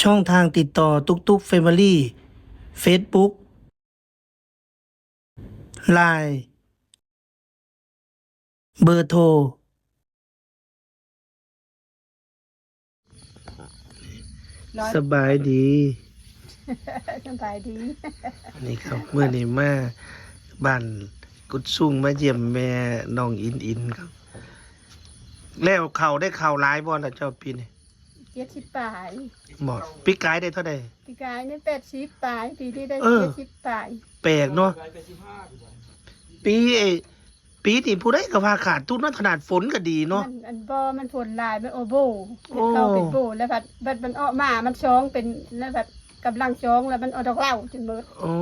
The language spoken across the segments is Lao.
ຊ່ອງທາງຕິດຕໍ່ຕຸກຕຸກແຟມິລີ ເຟສບຸກ ລາຍ ເບີໂທ. ສະບາຍດີ ສະບາຍດີ. ນີ້ຄັບ ມື້ນີ້ມາບ້ານກຸດຊຸງ ມາຢ້ຽມແມ່ນ້ອງອິນອິນຄັບ. ແລ້ວເຂົ້າ ໄດ້ເຂົ້າຫຼາຍບໍ່ລະເຈົ້າປີນີ້? ເຈັດສິບປາຍ. ບໍ່ ປີກາຍໄດ້ເທົ່າໃດ? ປີກາຍນີ້ແປດສິບປາຍ ປີນີ້ໄດ້ ເອີ ເຈັດສິບປາຍ. ແປກເນາະ ປີ ປີນີ້ຜູ້ໃດກໍວ່າຂາດທຶນເນາະ ຂະໜາດຝົນກໍດີເນາະ. ມັນ ອັນບໍ່ ມັນຝົນຫຼາຍ ມັນໂອໂບ ໂອ້ ເຂົ້າເປັນໂບ ແລ້ວພັດ ບັດມັນອອກມາ ມັນຊອງເປັນ ແລ້ວພັດກຳລັງຊອງ ແລ້ວມັນອອກດອກເຫຼົ້າຈົນໝົດ. ໂອ້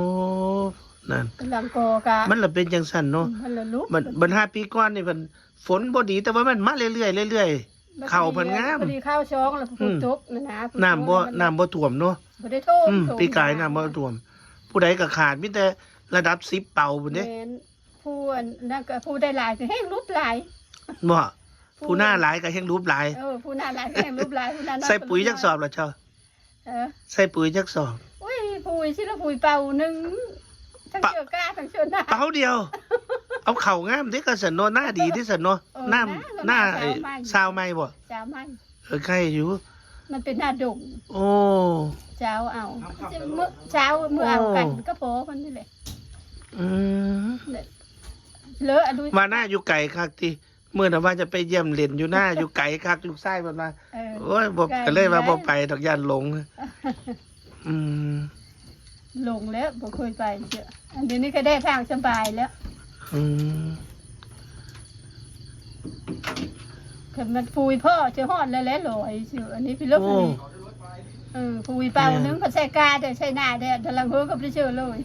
ນັ້ນ ກຳລັງກໍກະ ມັນລະເປັນຈັ່ງຊັ້ນເນາະ. ອືມ ມັນລະລຸກ ບັດ ບັດຫ້າປີກ່ອນນີ້ ເພິ່ນ ຝົນບໍ່ດີ ແຕ່ວ່າມັນມາເລື້ອຍໆ ເລື້ອຍໆ ເຂົ້າເພິ່ນງາມ. ພໍດີເຂົ້າຊອງແລ້ວ ອືມ ຝົນຕົກນະນະ ນ້ຳບໍ່ ຝົນຕົກ ນ້ຳບໍ່ຖ້ວມເນາະ. ບໍ່ໄດ້ຖ້ວມ. ອືມ ປີກາຍນ້ຳບໍ່ຖ້ວມ. ຜູ້ໃດກໍຂາດ ມີແຕ່ລະດັບສິບເປົາພຸ້ນເດ້. ແມ່ນ ຜູ້ອັນນັ້ນກໍ ຜູ້ໄດ້ຫຼາຍກໍແຮ່ງຫຼຸດຫຼາຍ. ບໍ່ ຜູ້ ຜູ້ໜ້າຫຼາຍກໍແຮ່ງຫຼຸດຫຼາຍ. ເອີ ຜູ້ໜ້າຫຼາຍກໍແຮ່ງຫຼຸດຫຼາຍ ຜູ້ໜ້ານ້ອຍ ໃສ່ປຸ໋ຍຈັກສອບລະເຈົ້າ? ເອີ ໃສ່ປຸ໋ຍຈັກສອບ? ໂອ້ຍ ປຸ໋ຍ ຊິລະປຸ໋ຍເປົາໜຶ່ງ ທັງເຊື້ອກ້າ ທັງເຊື້ອໜ້າ ເປົາດຽວ. ເອົາເຂົ້າງາມເດ້ ກະຊັ້ນເນາະ ໜ້າດີເດ້ຊັ້ນເນາະ. ເອີ ໜ້າ ໜ້າ ໜ້າ ຊາວໃໝ່ ຊາວໃໝ່ບໍ່? ຊາວໃໝ່ ເອີ ໄຄຢູ່ ມັນເປັນໜ້າດົງ. ໂອ້ ຊາວເອົາ ຊາວເອົາກັນ ໂອ້ ກໍພໍມັນນີ້ແຫຼະ. ອືມ ເລີ ອັນ ວ່າໜ້າຢູ່ໄກຄັກຕິ. ມື້ນັ້ນວ່າຈະໄປຢ້ຽມຫຼິ້ນຢູ່ນາ ຢູ່ໄກຄັກ ລູກຊາຍເພິ່ນວ່າ. ເອີ ໂອ້ຍ ບໍ່ ກໍເລີຍວ່າບໍ່ໄປດອກ ຢ້ານຫຼົງ. ອືມ ຫຼົງແລ້ວ ບໍ່ເຄີຍໄປເທື່ອ. ອັນດຽວນີ້ກໍໄດ້ທາງສະບາຍແລ້ວ. ອືມ ຄັນມັນປຸ໋ຍພໍຈະຮອດແລ້ວແຫຼະ ລອຍຊື່. ອັນນີ້ພີ່ເລີກ ໂອ້ ອັນນີ້ ເອີ ປຸ໋ຍເປົາໜຶ່ງ ແມ່ນ ພັດໃສ່ກ້າແດ່ ໃສ່ໜ້າແດ່ ດາລັງເຮີກັບໄດ້ເຊີເລີຍ.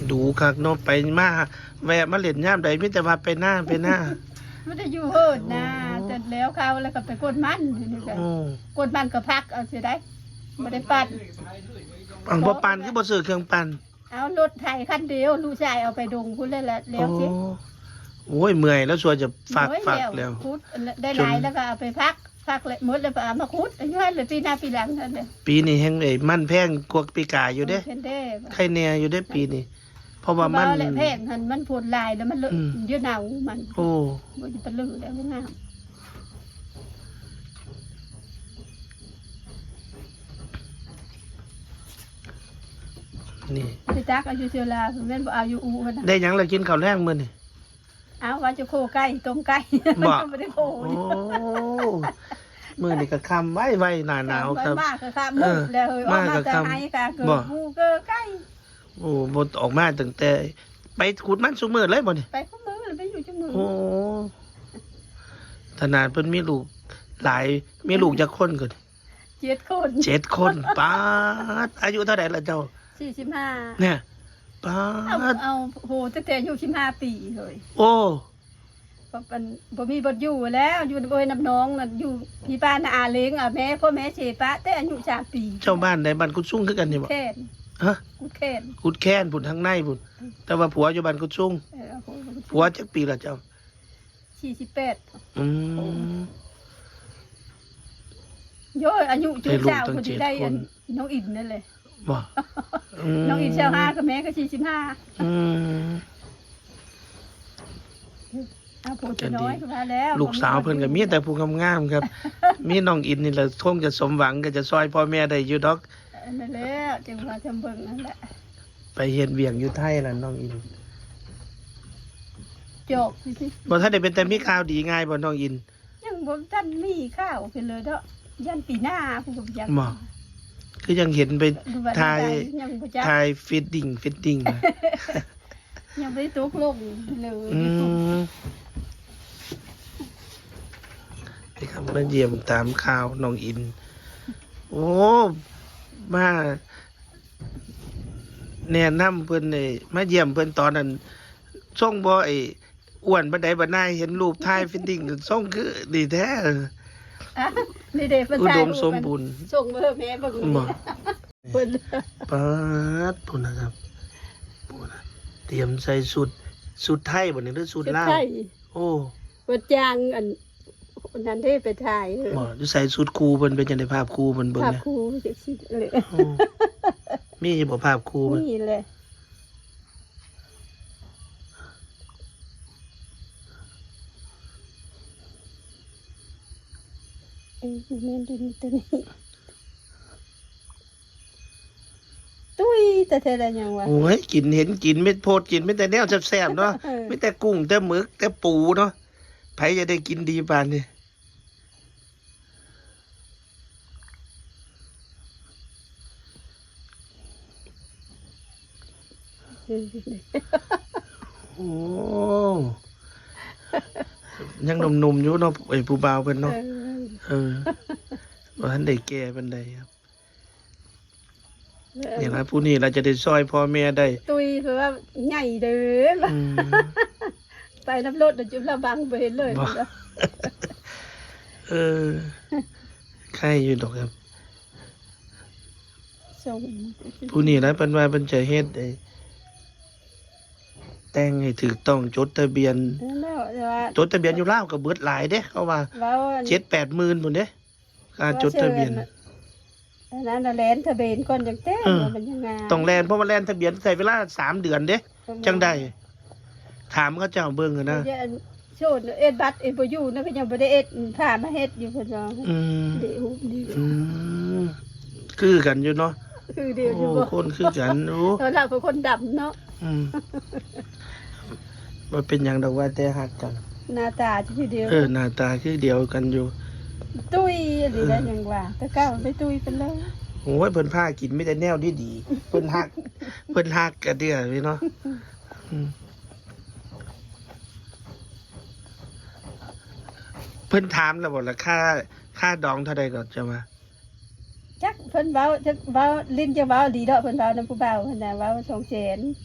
ດູຄັກເນາະ ໄປມາ ແວະມາຫຼິ້ນຍາມໃດ ມີແຕ່ວ່າໄປນາ ໄປນາ ບໍ່ໄດ້ຢູ່ເຮີນນາ. ໂອ້ ແຕ່ແລ້ວເຂົ້າແລ້ວກໍໄປກົດມັນ. ນີ້ກໍ ໂອ້ ກົດມັນກໍພັກເອົາຊິໄດ້ ບໍ່ໄດ້ປັ່ນ. ເອົາ ບໍ່ປັ່ນ ຄືບໍ່ຊື້ເຄື່ອງປັ່ນ? ເອົາລົດໄຖຄັນດຽວ ລູກຊາຍເອົາໄປດົງພຸ້ນແລ້ວ ແລ້ວຊິ. ໂອ້ ໂອ້ຍ ເມື່ອຍແລ້ວ ສ່ວນຈະຟັກ ໂອ້ຍ ຟັກແລ້ວ ແລ້ວ ຂຸດ ໄດ້ຫຼາຍແລ້ວກໍເອົາໄປຟັກ ຟັກແລ້ວໝົດແລ້ວກໍເອົາມາຂຸດ ເອົາຢູ່ຫັ້ນແຫຼະ ປີໜ້າປີຫຼັງຫັ້ນແຫຼະ. ປີນີ້ແຮງ ເອີ ມັນແພງກວ່າປີກາຍຢູ່ເດ້. ໂອ້ຍ ແພງແດ່ ໄຄແນ່ຢູ່ເດ້ປີນີ້ ເພາະວ່າມັນ ແພງຫັ້ນ ມັນຝົນຫຼາຍແລ້ວມັນເລີ ອືມ ຢູ່ເນົ່າມັນ. ໂອ້ ບໍ່ໄດ້ປະລືແລ້ວ ບໍ່ງາມ. ນີ້ ໄປຕັກເອົາຢູ່ເຊລາ ແມ່ນບໍ່ເອົາຢູ່ອູ່ຫັ້ນນະ. ໄດ້ຫຍັງລະກິນເຂົ້າແລງມື້ນີ້? ເອົາ ວ່າຈະໂຄໄກ່ ຕົ້ມໄກ່. ບໍ່ ບໍ່ໄດ້ໂຄ. ໂອ້ ມື້ນີ້ກໍຄ່ຳໄວໆ ໜ້າໜາວຄັບ. ມາກໍຄ່ຳ ເອີ ແລ້ວເຮີ້ຍ ມາກໍຄ່ຳ ອອກມາແຕ່ໄຮ່ກະເກີບໝູເກີບໄກ່. ໂອ້ ບໍ່ອອກມາຕັ້ງແຕ່ ໄປຂຸດມັນຊຸມື້ເລີຍບໍ່ນີ້? ໄປຄຸມື້ ໄປຢູ່ຊຸມື້. ໂອ້ ຂະໜາດເພິ່ນມີລູກຫຼາຍ ມີລູກຈັກຄົນກໍ ເຈັດຄົນ. ເຈັດຄົນ ປາດ ອາຍຸເທົ່າໃດລະເຈົ້າ? ສີ່ສິບຫ້າ. ແນ່ ປາດ ເອົາ ເອົາ ໂຫ ຕັ້ງແຕ່ອາຍຸສິບຫ້າປີເຮີ້ຍ. ໂອ້ ບໍ່ ອັນ ບໍ່ມີບ່ອນຢູ່ແລ້ວ ຢູ່ນຳເອື້ອຍນຳນ້ອງນັ້ນ ຢູ່ທີ່ບ້ານນາອາເລັງ ອາແມ່ ພໍ່ແມ່ເສປະແຕ່ອາຍຸສາມປີ. ເຈົ້າບ້ານໃດ? ບ້ານກຸດຊຸງຄືກັນນີ້ບໍ່? ແຄນ. ຮະ? ກຸດແຄນ ກຸດແຄນພຸ້ນ ທາງໃນພຸ້ນ. ແຕ່ວ່າຜົວຢູ່ບ້ານກຸດຊຸງ. ເອີ ຜົວຢູ່ບ້ານກຸດຊຸງ. ຜົວຈັກປີລະເຈົ້າ? ສີ່ສິບແປດ. ອືມ ໂອ້ຍ ອາຍຸຈຸດຊາວພໍດີໄດ້ອັນນ້ອງອິນນັ້ນແຫຼະ. ບໍ່? ອືມ ນ້ອງອິນຊາວຫ້າ ກັບແມ່ກໍສີ່ສິບຫ້າ. ອືມ ເອົາຜູ້ນ້ອຍມາແລ້ວ. ລູກສາວເພິ່ນກໍມີແຕ່ຜູ້ງາມໆ ຄັບ. ມີນ້ອງອິນນີ້ແຫຼະ ຄົງຈະສົມຫວັງ ກໍຈະຊ່ອຍພໍ່ແມ່ໄດ້ຢູ່ດອກ. ເອີ ນັ້ນແຫຼະ ຈຶ່ງວ່າຈຳເບິ່ງນັ້ນແຫຼະ. ໄປເຮັດວຽກຢູ່ໄທລະນ້ອງອິນ. ຈອກ ບໍ່ທັນໄດ້ເປັນຕາມີຂ່າວດີງ່າຍບໍ່ນ້ອງອິນ? ຍັງບໍ່ທັນມີຂ່າວເພິ່ນເລີຍເນາະ ຢ້ານປີໜ້າພຸ້ນກໍບໍ່ຈັກ. ບໍ່? ຄືຍັງເຫັນໄປຖ່າຍ ຍັງບໍ່ຈັກ ຖ່າຍຟີດດິງ ຟີດດິງນະ. ຍັງບໍ່ໄດ້ຕົກລົງເລີຍ. ອືມ ນີ້ຄັບ ມາຢ້ຽມຕາມຂ່າວນ້ອງອິນ. ໂອ້ ມາແນະນຳເພິ່ນນີ້ ມາຢ້ຽມເພິ່ນຕອນນັ້ນ ຊົງບໍ່ ໄອ້ ອ້ວນປານໃດ ບັດນາເຫັນຮູບຖ່າຍຟີດດິງ ຊົງຄືດີແທ້. ນີ້ເດ້ ເພິ່ນ ອຸດົມສົມບູນ ສົ່ງມາໃຫ້ແມ່ເບິ່ງ. ບໍ່? ເພິ່ນ ປາດ ພຸ້ນນະຄັບ ພຸ້ນນະ ຕຽມໃສ່ຊຸດ ຊຸດໄທບໍ່ນີ້ ຫຼືຊຸດລາວ? ຊຸດໄທ. ໂອ້ ເພິ່ນຈ້າງອັນ ນັ້ນເດ້ໄປຖ່າຍ ບໍ່ ຢູ່ໃສຊຸດຄູ່ເພິ່ນ ເປັນຈັ່ງໃດ ພາບຄູ່ເພິ່ນເບິ່ງ ພາບຄູ່ ເອີ ມີຢູ່ບໍ່ພາບຄູ່ເພິ່ນ? ມີແຫຼະ ເອີ ແມ່ນຕົວນີ້ ຕົວນີ້ ຕຸ້ຍແທ້ໆ ແລ້ວຫຍັງວະ ໂອ້ຍ ກິນ ເຫັນກິນ ມີໂພດກິນ ມີແຕ່ແນວແຊບໆ ເນາະ ເອີ ມີແຕ່ກຸ້ງ ແຕ່ໝຶກ ແຕ່ປູເນາະ ໃຜຈະໄດ້ກິນດີປານນີ້. ໂອ້ ຍັງໜຸ່ມໆ ຢູ່ເນາະ ໄອ້ຜູ້ບ່າວເພິ່ນເນາະ ເອີ ເອີ ບໍ່ທັນໄດ້ແກ່ປານໃດ ເອີ ນີ້ລະ ຜູ້ນີ້ລະຈະໄດ້ຊ່ອຍພໍ່ແມ່ໄດ້ ຕຸ້ຍ ເພາະວ່າໃຫຍ່ເດີ ອືມ ໄປນຳລົດ ແລ້ວຈຸລະບັງບໍ່ເຫັນເລີຍ ບໍ່ ເອີ ໄຄຢູ່ດອກ ຜູ້ນີ້ລະ ເພິ່ນວ່າເພິ່ນຈະເຮັດ ແຕ່ງໃຫ້ຖືກຕ້ອງ ຈົດທະບຽນ ແລ້ວ ແຕ່ວ່າ ຈົດທະບຽນຢູ່ລາວກໍເບິດຫຼາຍເດ້ ເຂົາວ່າ ເຈັດແປດໝື່ນພຸ້ນເດ້ ຄ່າຈົດທະບຽນ ອັນນັ້ນນະ ແລ່ນທະບຽນກ່ອນຈັ່ງແຕ່ງ ເອີ ວ່າມັນຍັງງາມ ຕ້ອງແລ່ນ ເພາະວ່າແລ່ນທະບຽນໃຊ້ເວລາສາມເດືອນເດ້ ຈັ່ງໄດ້ ຖາມເຂົາເຈົ້າເບິ່ງຫັ້ນນະ ໂສດເຮັດບັດ ເອັນ ໂອ ຢູ ນະ ກໍຍັງບໍ່ໄດ້ເຮັດ ພາມາເຮັດຢູ່ ເພິ່ນວ່າ ອືມ ເດະຮູບນີ້ ອືມ ຄືກັນຢູ່ເນາະ ຄືດຽວຢູ່ ໂອ້ ບໍ່ ຄົນຄືກັນ ໂອ້ ເອີ ລາວເປັນຄົນດຳເນາະ ອືມ ບໍ່ເປັນຫຍັງດອກ ວ່າແຕ່ຮັກກັນ ໜ້າຕາຄືດຽວ ເອີ ໜ້າຕາຄືດຽວກັນຢູ່ ຕຸ້ຍອີ່ຫຼີ ເອີ ແລ້ວຫຍັງວ່າ ແຕ່ເກົ່າໄປຕຸ້ຍເພິ່ນເລີຍ ໂອ້ຍ ເພິ່ນພາກິນມີແຕ່ແນວດີໆ ເພິ່ນຮັກ ເພິ່ນຮັກກະເດືອເນາະ ອືມ ເພິ່ນຖາມແລ້ວບໍ່ລະ ຄ່າ ຄ່າດອງເທົ່າໃດກໍຈະວ່າ ຈັກ ເພິ່ນເວົ້າ ຈັກເວົ້າຫຼິ້ນ ຈັກເວົ້າດີເນາະ ເພິ່ນເວົ້ານຳຜູ້ບ່າວຫັ້ນນະ ເວົ້າສອງແສນ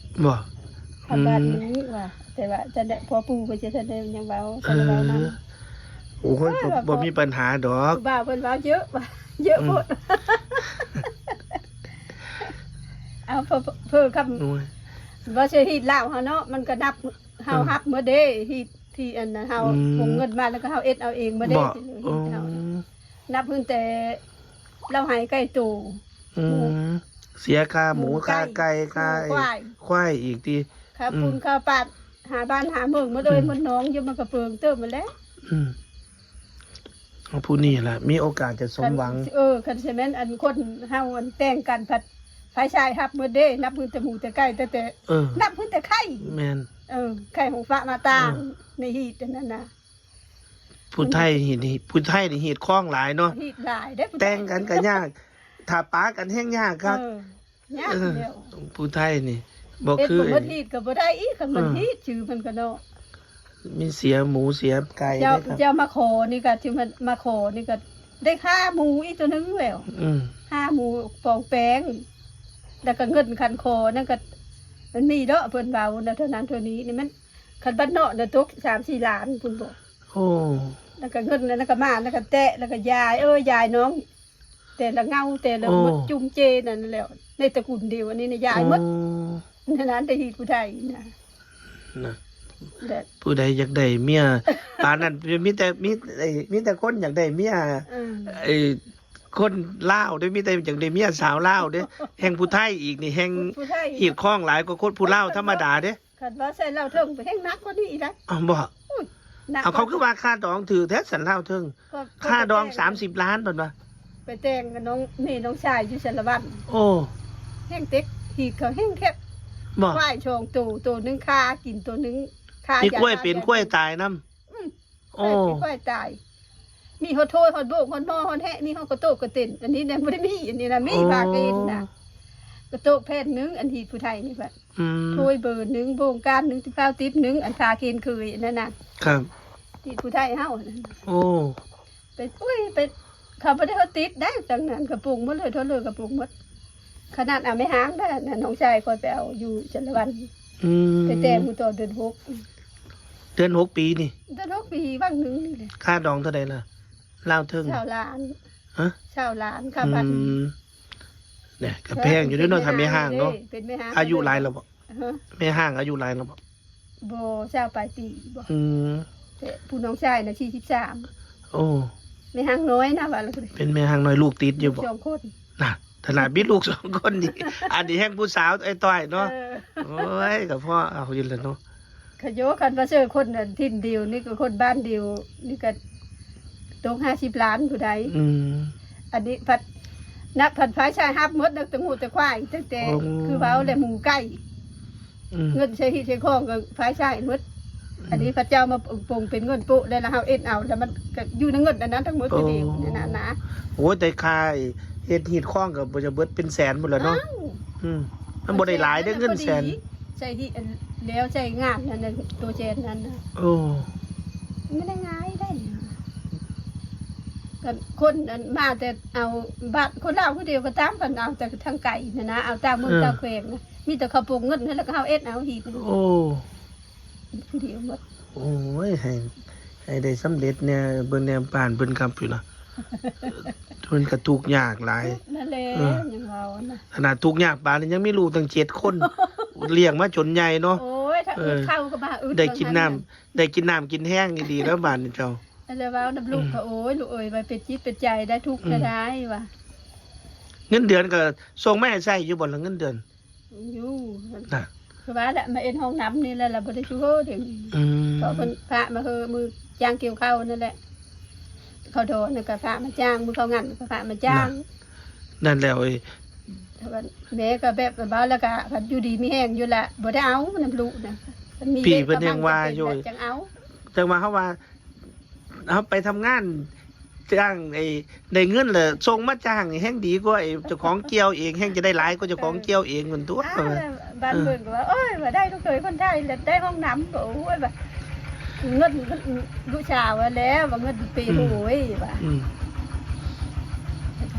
ບໍ່ ທາງບ້ານນີ້ວ່າ ອືມ ແຕ່ວ່າຈັ່ງໃດ ພໍ່ປູ່ເພິ່ນຈະທັນໄດ້ຫຍັງເວົ້າ ເອີ ທັນໄດ້ເວົ້ານຳ ໂອ້ຍ ເອີ ບໍ່ ບໍ່ມີປັນຫາດອກ ຜູ້ບ່າວເພິ່ນເວົ້າເຍີະ ເຍີະ ອືມ ໂພດ ເອົາ ເພີ່ ເພີ່ຄຳ ໂອ້ຍ ບໍ່ໃຊ່ຮີດລາວເຮົາເນາະ ມັນກໍນັບ ເຮົາ ເອີ ຮັບໝົດເດ້ ຮີດ ທີ່ອັນນັ້ນເຮົາ ອືມ ກົງເງິນມາ ແລ້ວກໍເຮົາເຮັດເອົາເອງໝົດເດ້ ບໍ່ ໂອ້ ເຮົາ ນັບເພິ່ນແຕ່ລາວໃຫ້ໄກ່ໂຕ ອືມ ໝູ ເສຍຄ່າໝູ ໝູ ຄ່າໄກ່ ໄກ່ ຄ່າ ໝູ ຄວາຍ ຄວາຍອີກຕິ ຄ່າ ອືມ ຝຸ່ນ ຄ່າປາດ ຫາບ້ານຫາເມືອງໝົດເອີຍ ອືມ ໝົດໜອງຢູ່ ມັນກໍເປືອງເຕີບໝົດແຫຼະ ອືມ ຜູ້ນີ້ລະມີໂອກາດຈະສົມຫວັງ ຄັນ ເອີ ຄັນຊິແມ່ນອັນຄົນເຮົາອັນແຕ່ງກັນພັດ ຝ່າຍຊາຍຮັບໝົດເດ້ ນັບເພິ່ນແຕ່ໝູແຕ່ໄກ່ ແຕ່ ແຕ່ ເອີ ນັບເພິ່ນແຕ່ໄຂ່ ແມ່ນ ເອີ ໄຂ່ຫົງຟ້າມາຕາງ ເອີ ໃນຮີດອັນນັ້ນນະ ຜູ້ໄທນີ້ ຜູ້ໄທນີ້ຮີດຄອງຫຼາຍເນາະ ຮີດຫຼາຍເດ້ ແຕ່ງກັນກໍຍາກ ຖ້າປາກັນແຮງຍາກຄັກ ເອີ ຍາກ ເອີ ແລ້ວ ຜູ້ໄທນີ້ບໍ່ຄື ເຮັດບໍ່ໝົດຮີດກໍບໍ່ໄດ້ອີກ ຄັນມັນ ເອີ ຮີດຊື່ມັນກໍເນາະ ມີເສຍໝູເສຍໄກ່ ເຈົ້າ ເຈົ້າມາຂໍນີ້ກໍ ທີ່ມັນມາຂໍນີ້ກໍໄດ້ຂ້າໝູອີກຕົວໜຶ່ງແລ້ວ ອືມ ຂ້າໝູປອງແປງ ແລ້ວກໍເງິນຄັນຂໍນັ້ນກໍ ມັນມີເນາະ ເພິ່ນເວົ້ານະ ເທົ່ານັ້ນເທົ່ານີ້ນີ້ ມັນ ຄັນບ້ານນອກນະຕົກສາມສີ່ລ້ານພຸ້ນບໍ ໂອ້ ແລ້ວກໍເງິນນັ້ນກໍມາ ແລ້ວກໍແຕະ ແລ້ວກໍຢາຍ ເອີ ຢາຍນ້ອງ ແຕ່ລະເງົາ ແຕ່ລະ ໂອ້ ໝົດຈຸ່ມເຈນັ້ນແຫຼະ ໃນຕະກຸນດຽວອັນນີ້ນະ ຢາຍໝົດ ໂອ້ ໃນນັ້ນແຕ່ຮີດຜູ້ໄທນະ ນະ ແບບ ຜູ້ໃດຢາກໄດ້ເມຍປານນັ້ນ ມີແຕ່ ມີ ເອີ ມີແຕ່ຄົນຢາກໄດ້ເມຍ ເອີ ໄອ້ ຄົນລາວເດ້ ມີແຕ່ຢາກໄດ້ເມຍສາວລາວເດ້ ແຮ່ງຜູ້ໄທອີກນີ້ ແຮ່ງ ຜູ້ໄທອີກ ຮີດຄອງຫຼາຍກວ່າຄົນຜູ້ລາວທຳມະດາເດ້ ຄັນວ່າໃສ່ລາວເທິງແຮ່ງໜັກກວ່ານີ້ອີກນະ ອ້າວ ບໍ່ ໂອ້ຍ ໜັກ ເອົາ ເຂົາຄືວ່າຄ່າດອງຖືກແທ້ສັນລາວເທິງ ຄ່າດອງສາມສິບລ້ານເພິ່ນວ່າ ໄປແຕ່ງກັບນ້ອງເມນ້ອງຊາຍຢູ່ສາລະວັນ ໂອ້ ແຮ່ງເຕັກ ຮີດເຂົາແຮ່ງແຄບ ບໍ່ ຄວາຍສອງໂຕ ໂຕໜຶ່ງຄາກິນ ໂຕໜຶ່ງຄາ ມີ ຢາ ຄວາຍເປັນ ຄວາຍຕາຍນຳ ອືມ ໂອ້ ຄວາຍຕາຍ ມີຮອດໂທຍ ຮອດໂບກ ຮອດໝໍ ຮອດແຮະ ມີຮອດກະໂຕກກະເຕັນ ອັນນີ້ຍັງບໍ່ໄດ້ມີ ອັນນີ້ນະມີ ໂອ້ ພາກະເຫັນນະ ກະໂຕກແຜ່ນໜຶ່ງ ອັນທີ່ຜູ້ໄທນີ້ບາດ ອືມ ໂທຍເບີໜຶ່ງ ໂບງການໜຶ່ງ ຕິບເກົ້າຕິບໜຶ່ງ ອັນພາເຄນເຄີຍອັນນັ້ນນະ ຄັບ ທີ່ຜູ້ໄທເຮົາ ໂອ້ ໄປ ໂອ້ຍ ໄປ ເຂົາບໍ່ໄດ້ເອົາຕິດໄດ້ ຈັ່ງນັ້ນກະປຸງໝົດເລີຍ ເທົ່າເລີກະປຸງໝົດ ຂະໜາດເອົາແມ່ຮ້າງໄດ້ ນ້ອງຊາຍຂ້ອຍໄປເອົາຢູ່ສາລະວັນ ອືມ ໄປແຕ່ງມື້ຕອນເດືອນຫົກ ເດືອນຫົກປີນີ້ ເດືອນຫົກປີຫວ່າງໜຶ່ງນີ້ແຫຼະ ຄ່າດອງເທົ່າໃດລະ? ລາວເທິງ ຊາວລ້ານ ຮະ? ຊາວລ້ານ ຄ່າບັດ ອືມ ນີ້ກະແພງຢູ່ເດ້ເນາະ ຖ້າແມ່ຮ້າງເນາະ ເປັນແມ່ຮ້າງ ອາຍຸຫຼາຍແລ້ວບໍ່? ຮະ? ແມ່ຮ້າງອາຍຸຫຼາຍແລ້ວບໍ່? ບໍ່ ຊາວປາຍປີບໍ່ ອືມ ແຕ່ຜູ້ນ້ອງຊາຍນະສີ່ສິບສາມ ໂອ້ ແມ່ຮ່າງນ້ອຍນະ ວ່າແລ້ວກໍໄດ້ ເປັນແມ່ຮ່າງນ້ອຍ ລູກຕິດຢູ່ບໍ່? ສອງຄົນ ນະ ຂະໜາດມີລູກສອງຄົນນີ້ ອັນນີ້ແຮ່ງຜູ້ສາວອ້າຍຕ້ອຍເນາະ. ເອີ ໂອ້ຍ ກໍພໍເອົາຢູ່ແຫຼະເນາະ. ຂະໂຍ ຄັນວ່າເຊີຄົນນັ້ນຖິ່ນດຽວນີ້ ກໍຄົນບ້ານດຽວນີ້ ກໍຕົກຫ້າສິບລ້ານຜູ້ໃດ. ອືມ ອັນນີ້ພັດ ນັບພັດຝ່າຍຊາຍຮັບໝົດ ແຕ່ງູແຕ່ຄວາຍ ຕັ້ງແຕ່ ໂອ້ ຄືເວົ້າແຫຼະ ໝູໄກ່ ອືມ ເງິນໃຊ້ຮີດໃຊ້ຄອງກໍຝ່າຍຊາຍໝົດ. ອືມ ອັນນີ້ເຂົາເຈົ້າມາປົງເປັນເງິນໂປະ ແລ້ວເຮົາເອັດເອົາ ແລ້ວມັນກໍຢູ່ໃນເງິນອັນນັ້ນທັງໝົດ. ໂອ້ ແຕ່ເດີມນັ້ນນະ. ໂອ້ຍ ແຕ່ຄ່າເຮັດຮີດຄອງກໍບໍ່ຈະເບິດເປັນແສນພຸ້ນແຫຼະເນາະ. ອ້າວ ອືມ ມັນບໍ່ໄດ້ຫຼາຍເດ້ ເງິນແສນ. ໃຊ້ຮີດ ແລ້ວໃຊ້ງານນັ້ນນະ ໂຕແສນນັ້ນນະ. ໂອ້ ມັນບໍ່ໄດ້ງ່າຍໄດ໋. ກໍຄົນອັນມາແຕ່ເອົາບາດ ຄົນລາວຜູ້ດຽວກໍຕາມ ເພິ່ນເອົາແຕ່ທາງໄກຫັ້ນນະ ເອົາຕາມເມືອງ ເອີ ຕາມແຂວງນະ ມີແຕ່ເຂົາປົງເງິນ ແລ້ວກໍເຮົາເອັດເອົາຮີດ. ໂອ້ ຜູ້ດຽວໝົດ. ໂອ້ຍ ໃຫ້ ໃຫ້ໄດ້ສຳເລັດແດ່ ເບິ່ງແດ່ບ້ານເພິ່ນກັບພຸ້ນນະ ເພິ່ນກໍທຸກຍາກຫຼາຍ. ນັ້ນແຫຼະ ເອີ ຍັງເວົ້ານະ ຂະໜາດທຸກຍາກປານນີ້ ຍັງມີລູກຕັ້ງເຈັດຄົນ ລ້ຽງມາຈົນໃຫຍ່ເນາະ. ໂອ້ຍ ຖ້າ ເອີ ອຶດເຂົ້າກໍມາອຶດ ໄດ້ກິນນ້ຳ ເບິ່ງຫັ້ນນະ ໄດ້ກິນນ້ຳກິນແຮງດີໆ ແລ້ວບາດນີ້ເຈົ້າ. ແລ້ວເວົ້ານຳລູກ ອືມ ກໍ ໂອ້ຍ ລູກເອີຍ ວ່າໄປຈິດໄປໃຈໄດ້ທຸກ ອືມ ໄດ້ວ່າ ເງິນເດືອນກໍສົ່ງມາໃຫ້ໃຊ້ຢູ່ບໍ່ລະ ເງິນເດືອນ? ຢູ່ນະ ຄືວ່າແຫຼະ ມາເຮັດຫ້ອງນ້ຳນີ້ແຫຼະ ລະບໍ່ໄດ້ສູ່ເຮີດຽວນີ້. ອືມ ເພາະເພິ່ນພາມາເຮີມື້ຈ້າງກ່ຽວເຂົ້ານັ້ນແຫຼະ ເຂົ້າດອນນະ ກໍພາມາຈ້າງ ມື້ເຂົ້າງັນກໍພາມາຈ້າງ. ນະ ນັ້ນແຫຼະເອີຍ ແມ່ກໍແບບເວົ້າແລ້ວກໍຢູ່ດີມີແຮງຢູ່ລະ ບໍ່ໄດ້ເອົານຳລູກນະ. ມີ ພີ່ເພິ່ນແຮງວ່າຢູ່ ຈັ່ງເອົາ ຈັ່ງວ່າເຮົາວ່າ ເຮົາໄປທຳງານຈ້າງໄອ້ ໄດ້ເງິນແລ້ວສົ່ງມາຈ້າງນີ້ແຮງດີກວ່າໄອ້ເຈົ້າຂອງກ່ຽວເອງ ແຮງຈະໄດ້ຫຼາຍກວ່າເຈົ້າຂອງກ່ຽວເອງພຸ້ນຕົວະ. ເອີ ບ້ານເມືອງກໍວ່າ ໂອ້ຍ ວ່າໄດ້ລູກເຂີຍຄົນໄທແລ້ວໄດ້ຫ້ອງນ້ຳ ກໍ ໂອ້ຍ ວ່າເງິນລູກສາວວ່າແລ້ວ ວ່າເງິນເປໂຫຍວ່າ ອືມ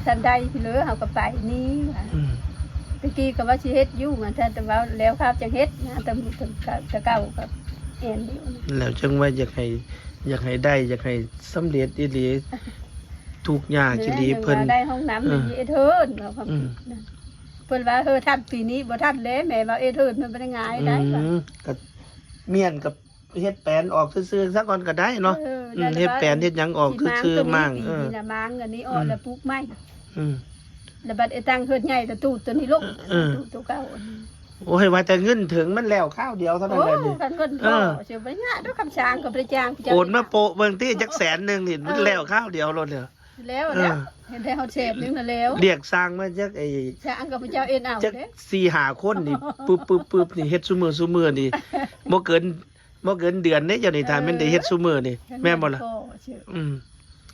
ທັນໄດ້ເລີ ເຮົາກໍໄປນີ້ວ່າ. ອືມ ແຕ່ກີ້ກໍວ່າຊິເຮັດຢູ່ ວ່າແຕ່ ແຕ່ວ່າແລ້ວຄາວຈັ່ງເຮັດນະ ແຕ່ ແຕ່ ແຕ່ເກົ່າກໍແມ່ນຢູ່ນະ. ແລ້ວຈັ່ງວ່າຢາກໃຫ້ ຢາກໃຫ້ໄດ້ ຢາກໃຫ້ສຳເລັດອີ່ຫຼີ ທຸກຍາກອີ່ຫຼີ ເພິ່ນໄດ້ຫ້ອງນ້ຳ ເອີ ເຮັດເຮືອນ ເວົ້າຄວາມ ອືມ ເພິ່ນວ່າ ເອີ ທັນປີນີ້ບໍ່ທັນແລ້ວ ແມ່ວ່າເຮັດເຮືອນມັນບໍ່ໄດ້ງ່າຍໄດ໋. ອືມ ວ່າ ກໍມ້ຽນກັບເຮັດແປນອອກຊື່ໆ ຊະກ່ອນກໍໄດ້ເນາະ. ເອີ ອືມ ນັ້ນແຫຼະ ເຮັດແປນເຮັດຫຍັງອອກຊື່ໆ ມ້າງ ເອີ ປີນີ້ລະມ້າງ ອັນນີ້ອອກ ອືມ ແລ້ວປູກໃໝ່. ອືມ ແລ້ວບັດໄອ້ຕັ້ງເຮືອນໃຫຍ່ລະຕູດໂຕນີ້ລົງ ເອີ ຕູດໂຕເກົ່າ. ໂອ້ຍ ວ່າແຕ່ເງິນເຖິງ ມັນແລ້ວຄາວດຽວເທົ່ານັ້ນແຫຼະນີ້. ໂອ້ ຄັນເງິນພໍ ເອີ ຊິບໍ່ຍາກດອກ ຄຳຊ້າງກໍບໍ່ໄດ້ຈ້າງ ໂອນມາໂປະເບິ່ງຕິ ຈັກແສນໜຶ່ງນີ້ ເອີ ມັນແລ້ວຄາວດຽວໂລດເລີຍ. ແລ້ວ ເອີ ແລ້ວ ເຮັດໃຫ້ເຮົາແສນໜຶ່ງນັ້ນແລ້ວ. ລຽກຊ່າງມາຈັກໄອ້ ຊ່າງກໍພະເຈົ້າເອັນເອົາເດ້ ຈັກສີ່ຫ້າຄົນນີ້ ປຶບໆໆ ນີ້ ເຮັດຊຸມື້ ຊຸມື້ນີ້ ບໍ່ເກີນ ບໍ່ເກີນເດືອນເດ້ ເຈົ້ານີ້ ຖ້າແມ່ນໄດ້ເຮັດຊຸມື້ນີ້ ເອີ ແມ່ນບໍ່ລະ? ພໍຊື່ ອືມ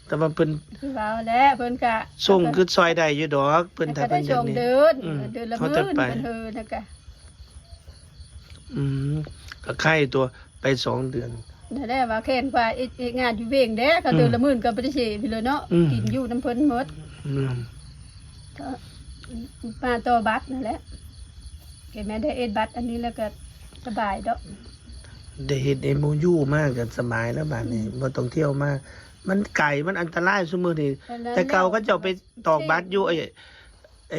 ແຕ່ວ່າເພິ່ນ ຄືວ່າແຫຼະ ເພິ່ນກະສົ່ງຄືຊ່ອຍໄດ້ຢູ່ດອກ ເພິ່ນ ຖ້າເພິ່ນຢາກນີ້ ເດືອນ ອືມ ເດືອນລະໝື່ນ ເພິ່ນເຮີນະກະ ອືມ ກະໄຄຕົວະ ໄປສອງເດືອນ. ນັ້ນແຫຼະວ່າແຂນຂວາເຮັດ ເຮັດງານຢູ່ເວງເດ້ ເຂົາເດືອນລະໝື່ນກໍບໍ່ໄດ້ເສຍໄປເລີຍເນາະ ອືມ ກິນຢູ່ນຳເພິ່ນໝົດ. ອືມ ມາຕໍ່ບັດນັ້ນແຫຼະ ກໍແມ່ນໄດ້ເຮັດບັດອັນນີ້ແລ້ວກໍສະບາຍດອກ. ໄດ້ເຮັດເອັມໂອຢູມາກໍສະບາຍແລ້ວບາດນີ້ ອືມ ບໍ່ຕ້ອງທ່ຽວມາ ມັນໄກ ມັນອັນຕະລາຍຊຸມື້ນີ້. ແຕ່ເກົ່າເຂົາເຈົ້າໄປຕອກບັດຢູ່ໄອ້ ໄອ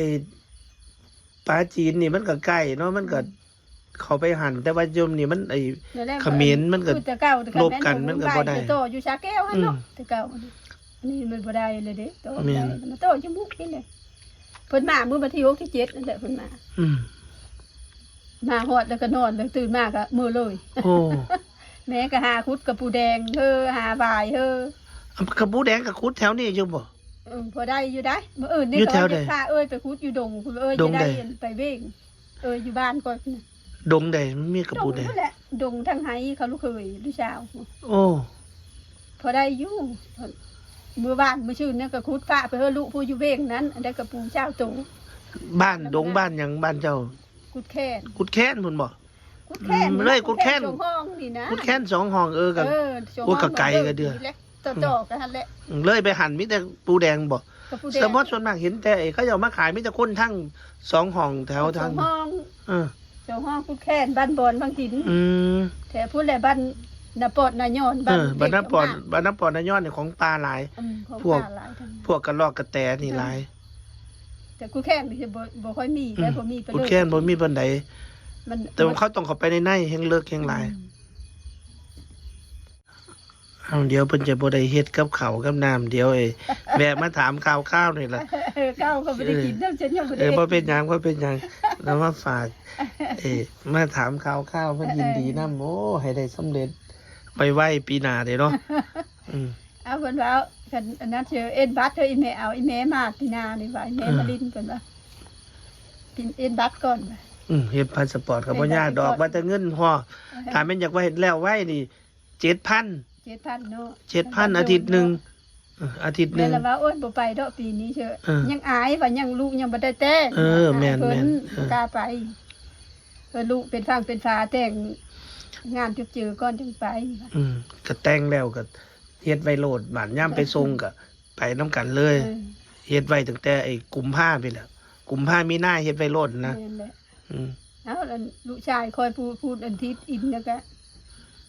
້ປາຈີນນີ້ ມັນກໍໄກເນາະ ມັນກໍ ອືມ ເຂົ້າໄປຫັ້ນ ແຕ່ວ່າຢູ່ນີ້ມັນ ໄອ້ ນັ້ນແຫຼະ ຂະເໝນມັນກໍ ຄືແຕ່ເກົ່າ ລົບກັນ ມັນກໍບໍ່ໄດ້ ຕໍ່ຢູ່ສາແກ້ວຫັ້ນເນາະ ອືມ ແຕ່ເກົ່າ. ອັນນີ້ມັນບໍ່ໄດ້ເລີຍເດ້ ຕໍ່ ແມ່ນ ມາຕໍ່ຢູ່ມຸກນີ້ແຫຼະ. ເພິ່ນມາມື້ວັນທີຫົກທີເຈັດນັ້ນແຫຼະ ເພິ່ນມາ ອືມ ມາຮອດແລ້ວກໍນອນເລີຍ ຕື່ນມາກໍເມີເລີຍ. ໂອ້ ແມ່ກໍຫາຂຸດກະປູແດງເຮີ ຫາຫວາຍເຮີ. ອາ ກະປູແດງກໍຂຸດແຖວນີ້ຢູ່ບໍ່? ເອີ ພໍໄດ້ຢູ່ໄດ໋. ມື້ອື່ນນີ້ ຢູ່ແຖວໃດ? ຂ້າເອີຍໄປຂຸດຢູ່ດົງພຸ້ນ ເອີຍ ດົງໃດ? ຈະໄດ້ໄປເວງ ເອີຍ ຢູ່ບ້ານຂ້ອຍພຸ້ນນະ. ດົງໃດ ມັນມີກະປູແດງ? ດົງພຸ້ນແຫຼະ ດົງທາງໄຮ່ເຂົາລູກເຂີຍລູກສາວ. ໂອ້ ພໍໄດ້ຢູ່. ມື້ວານມື້ຊືນນີ້ກໍຂຸດຝາກໄປເຮີລູກຜູ້ຢູ່ເວງນັ້ນ ໄດ້ກະປູຊາວໂຕ. ບ້ານດົງ ບ້ານຫຍັງ ບ້ານເຈົ້າ? ກຸດແຄນ. ກຸດແຄນພຸ້ນບໍ່? ກຸດແຄນ ອືມ ເລີຍ ກຸດແຄນ ສອງຫ້ອງນີ້ນະ ກຸດແຄນສອງຫ້ອງ. ເອີ ກໍ ເອີ ໂອ້ ກໍໄກກະເດືອ ນີ້ແຫຼະ ຕໍ່ໆກັນຫັ້ນແຫຼະ. ອືມ ເລີຍໄປຫັ້ນມີແຕ່ປູແດງບໍ່? ກະປູແດງ ສ່ວນ ສ່ວນມາກເຫັນແຕ່ເຂົາເຈົ້າມາຂາຍ ມີແຕ່ຄົນທາງສອງຫ້ອງ ແຖວທາງສອງຫ້ອງ. ເອີ ສອງຫ້ອງ ກຸດແຄນ ບ້ານບອນ ວັງຫີນ. ອືມ ແຖວພຸ້ນແຫຼະ ບ້ານນາປອດນາຍອນ ເອີ ບ້ານນາປອດ ບ້ານນາປອດນາຍອນນີ້ຂອງປ່າຫຼາຍ. ອືມ ຂອງປ່າຫຼາຍ ພວກ ພວກກະລອກກະແຕນີ້ຫຼາຍ. ແຕ່ກຸດແຄນນີ້ຊິບໍ່ ບໍ່ຄ່ອຍມີ ອືມ ແຕ່ບໍ່ມີປານໃດ ກຸດແຄນບໍ່ມີປານໃດ ມັນ ແຕ່ວ່າເຂົາຕ້ອງເຂົ້າໄປໃນໃນ ແຮ່ງເລິກແຮ່ງຫຼາຍ. ອືມ ເອົາ ດຽວເພິ່ນຈະບໍ່ໄດ້ເຮັດກັບເຂົ້າກັບນ້ຳ ດຽວ ເອີ ແວະມາຖາມຂ່າວຄາວນີ້ລະ. ເອີ ເຂົ້າກໍບໍ່ໄດ້ກິນນຳ ເອີ ເອີ ບໍ່ເປັນຫຍັງ ບໍ່ເປັນຫຍັງ ແລ້ວມາຝາກ ເອີ ມາຖາມຂ່າວຄາວ ເພິ່ນ ເອີ ຍິນດີນຳ. ໂອ້ ໃຫ້ໄດ້ສຳເລັດໄວໆ ປີໜ້າເດ້ເນາະ. ອືມ ເອົາ ເພິ່ນວ່າ ຄັນອັນນັ້ນ ຊິເອັນບັດເທື່ອ ອີ່ແມ່ເອົາ ອີ່ແມ່ມາປີໜ້ານີ້ວ່າ ອີ່ແມ່ ເອີ ມາຫຼິ້ນ ເພິ່ນວ່າ ເປັນເອັນບັດກ່ອນວ່າ. ອືມ ເຮັດພາສະປອດກໍບໍ່ຍາກດອກ ເອັນບັດກ່ອນ ວ່າແຕ່ເງິນພໍ. ເອີ ຖ້າແມ່ນຢາກວ່າເຮັດແລ້ວໄວນີ້ ເຈັດພັນ ເຈັດພັນເນາະ ເຈັດພັນ ອາທິດໜຶ່ງ ເອີ ອາທິດໜຶ່ງ. ແມ່ນລະວ່າ ໂອ້ຍ ບໍ່ໄປດອກປີນີ້ເຊີ ເອີ ຍັງອາຍວ່າ ຍັງລູກຍັງບໍ່ໄດ້ແຕ່ງ. ເອີ ແມ່ນ ເພິ່ນ ແມ່ນ ເອີ ບໍ່ກ້າໄປ ເອີ ລູກເປັນຝັ່ງເປັນຝາ ແຕ່ງງານຈຸກເຈີກ່ອນຈຶ່ງໄປ. ອືມ ກໍແຕ່ງແລ້ວກໍເຮັດໄວ້ໂລດ ບາດຍາມໄປສົ່ງກໍໄປນຳກັນເລີຍ. ເອີ ເຮັດໄວ້ຕັ້ງແຕ່ໄອ້ກຸມພາພີ້ແຫຼະ ກຸມພາ ມີນາ ເຮັດໄວ້ໂລດນະ. ແມ່ນແຫຼະ. ອືມ ເອົາ ອັນລູກຊາຍຂ້ອຍຜູ້ ຜູ້ອັນທິດອິນ ແລ້ວກະ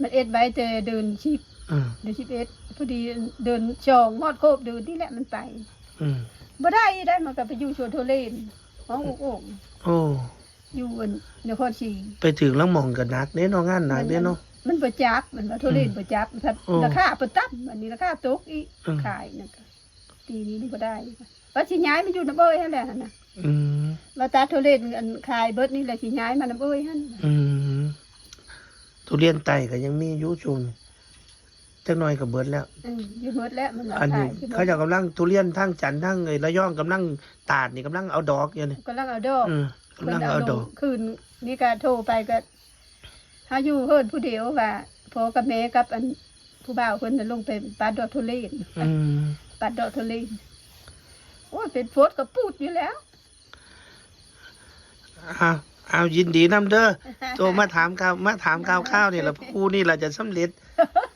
ມັນເອັດໄວ້ແຕ່ເດືອນສິບ ອືມ ເດືອນສິບເອັດ ພໍດີເດືອນສອງ ຮອດຄົບເດືອນນີ້ແຫຼະມັນໄປ. ອືມ ບໍ່ໄດ້ໄດ໋ ມັນກໍໄປຢູ່ສວນທຸເລນ ຫ້ອງອົກໂອ່ງ. ໂອ້ ຢູ່ອັນນະຄອນສີ ໄປຖືກລາງໝ່ອງກໍໜັກເດ້ເນາະ ງານໜັກເດ້ເນາະ. ມັນ ມັນບໍ່ຈັບ ມັນວ່າທຸເລນ ອືມ ບໍ່ຈັບ ລາຄາບໍ່ຕ່ຳ ອັນນີ້ລາຄາຕົກອີກ. ອືມ ຂາຍນັ້ນກໍ ປີນີ້ບໍ່ໄດ້ ວ່າຊິຍ້າຍມາຢູ່ນຳເອື້ອຍຫັ້ນແຫຼະຫັ້ນນະ. ອືມ ວ່າຕັດທຸລຽນອັນຂາຍເບິດນີ້ແຫຼະ ຊິຍ້າຍມານຳເອື້ອຍຫັ້ນ. ອືມ ທຸລຽນໄຕ້ກໍຍັງມີຢູ່ຊຸມ ຈັກໜ່ອຍກໍເບິດແລ້ວ. ເອີ ຢູ່ເບິດແລ້ວ ມັນວ່າ ອັນນີ້ ຂາຍ ເຂົາເຈົ້າກຳລັງ ທຸລຽນທາງຈັນທາງ ເອີ ລະຍອງກຳລັງຕາດນີ້ ກຳລັງເອົາດອກຢູ່ນີ້ ກຳລັງເອົາດອກ. ເອີ ກຳລັງເອົາດອກ ຄືນນີ້ກໍໂທໄປກໍ ເຮົາຢູ່ເຮືອນຜູ້ດຽວວ່າ ພໍ່ກັບແມ່ກັບອັນຜູ້ບ່າວເພິ່ນນະລົງໄປປາດດອກທຸລຽນ. ອືມ ປາດດອກທຸລຽນ ໂອ້ຍ ເປັນໂພດກະປູດຢູ່ແລ້ວ. ອ້າວ ອ້າວ ຍິນດີນຳເດີ ໂທມາຖາມຂ່າວ ມາຖາມຂ່າວໆນີ້ລະ ຄູ່ນີ້ລະຈະສຳເລັດ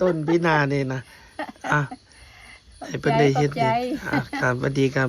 ຕົ້ນປີໜ້ານີ້ນະ. ອ່າ ໃຫ້ເພິ່ນໄດ້ເຮັດ ຂອບໃຈ ຂອບໃຈ. ອ່າ ຄັບ ຫວັດດີຄັບ.